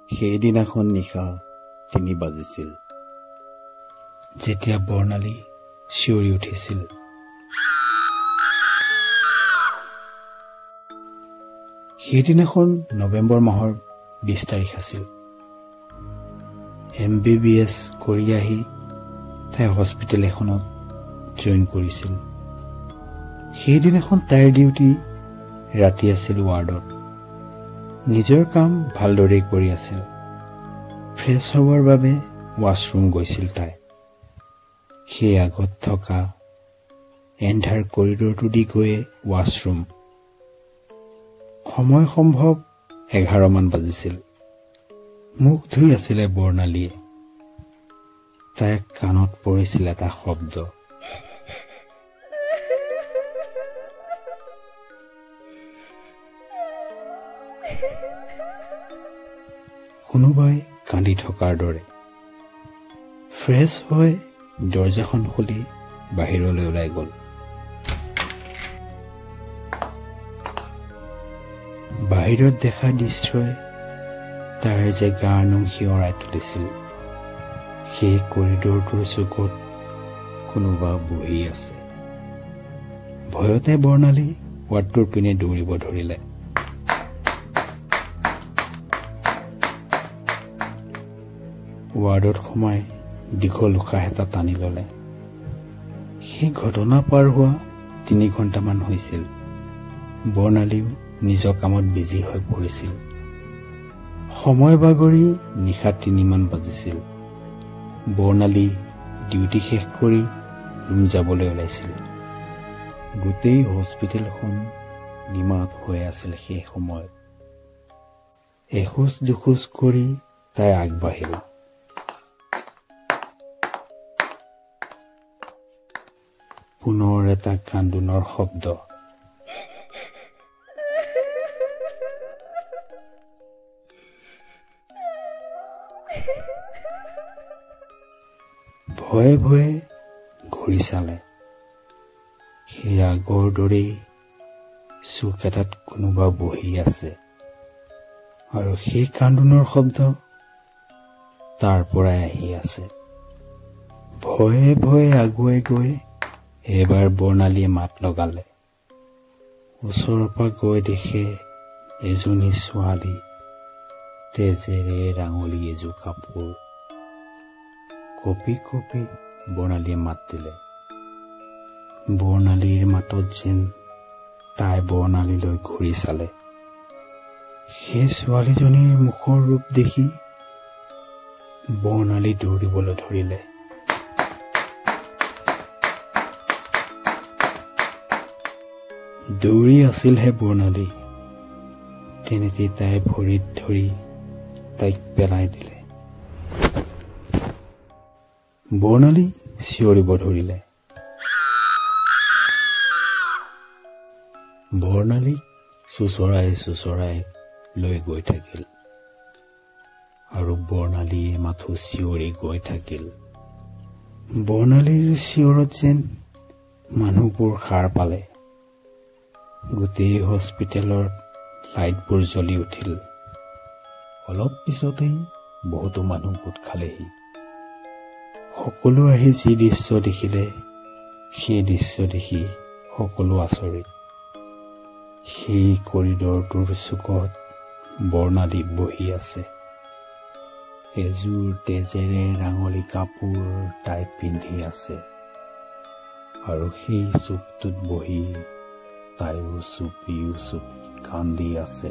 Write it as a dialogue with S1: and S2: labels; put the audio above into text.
S1: সেইদিনাখন নিশা 3 বাজিছিল যেতিয়া বৰ্ণালী চিঞৰি উঠিছিল। সেইদিনাখন নৱেম্বৰ মাহৰ 20 তাৰিখ আছিল। MBBS কৰি আহি তাই হস্পিটেল এখনত জইন কৰিছিল। সেইদিনাখন তাইৰ ডিউটি ৰাতি আছিল ৱাৰ্ডত। নিজৰ কাম ভালদৰেই কৰি আছিল। ফ্ৰেছ হ'বৰ বাবে ৱাছৰুম গৈছিল তাই। সেই আগত থকা এন্ধাৰ কৰিডৰটো দি গৈয়ে ৱাছৰুম। সময় সম্ভৱ 11 মান বাজিছিল। মুখ ধুই আছিলে বৰ্ণালীয়ে। তাইৰ কাণত পৰিছিল এটা শব্দ। কোনোবাই কান্দি থকাৰ দৰে। ফ্ৰেছ হৈ দৰ্জাখন খুলি বাহিৰলৈ ওলাই গ'ল। বাহিৰত দেখা দৃশ্যই তাইৰ যে গাৰ নোম শিয়ৰাই তুলিছিল। সেই কৰিডৰটোৰ চুকত কোনোবা বহি আছে। ভয়তে বৰ্ণালী ৱাৰ্ডটোৰ পিনে দৌৰিব ধৰিলে। ৱাৰ্ডত সোমাই দীঘল উশাহ এটা টানি ল'লে। সেই ঘটনা পাৰ হোৱা 3 ঘণ্টামান হৈছিল। বৰ্ণালীও নিজৰ কামত বিজি হৈ পৰিছিল। সময় বাগৰি নিশা 3 মান বাজিছিল। বৰ্ণালী ডিউটি শেষ কৰি ৰুম যাবলৈ ওলাইছিল। গোটেই হস্পিটেলখন নিমাত হৈ আছিল সেই সময়ত। এখোজ দুখোজ কৰি তাই আগবাঢ়িল। পুনৰ এটা কান্দোনৰ শব্দ। ভয়ে ভয়ে ঘূৰি চালে। সেই আগৰ দৰেই চুক এটাত কোনোবা বহি আছে আৰু সেই কান্দোনৰ শব্দ তাৰ পৰাই আহি আছে। ভয়ে ভয়ে আগুৱাই গৈ এবাৰ বৰ্ণালীয়ে মাত লগালে। ওচৰৰ পৰা গৈ দেখে এজনী ছোৱালী, তেজেৰে ৰাঙলী এযোৰ কাপোৰ। কঁপি কঁপি বৰ্ণালীয়ে মাত দিলে। বৰ্ণালীৰ মাতত যেন তাই বৰ্ণালীলৈ ঘূৰি চালে। সেই ছোৱালীজনীৰ মুখৰ ৰূপ দেখি বৰ্ণালী দৌৰিবলৈ ধৰিলে। দৌৰি আছিলহে বৰ্ণালী, তেনেতে তাই ভৰিত ধৰি তাইক পেলাই দিলে। বৰ্ণালী চিঞৰিব ধৰিলে। বৰ্ণালীক চোঁচৰাই চোঁচৰাই লৈ গৈ থাকিল আৰু বৰ্ণালীয়ে মাথো চিঞৰি গৈ থাকিল। বৰ্ণালীৰ চিঞৰত যেন মানুহবোৰ সাৰ পালে। গোটেই হস্পিটেলৰ লাইটবোৰ জ্বলি উঠিল। অলপ পিছতেই বহুতো মানুহ গোট খালেহি। সকলো আহি যি দৃশ্য দেখিলে সেই দৃশ্য দেখি সকলো আচৰিত। সেই কৰিডৰটোৰ চুকত বৰ্ণালী বহি আছে। এযোৰ তেজেৰে ৰাঙলী কাপোৰ তাই পিন্ধি আছে আৰু সেই চুকটোত বহি তাইও চুপি চুপি কান্দি আছে।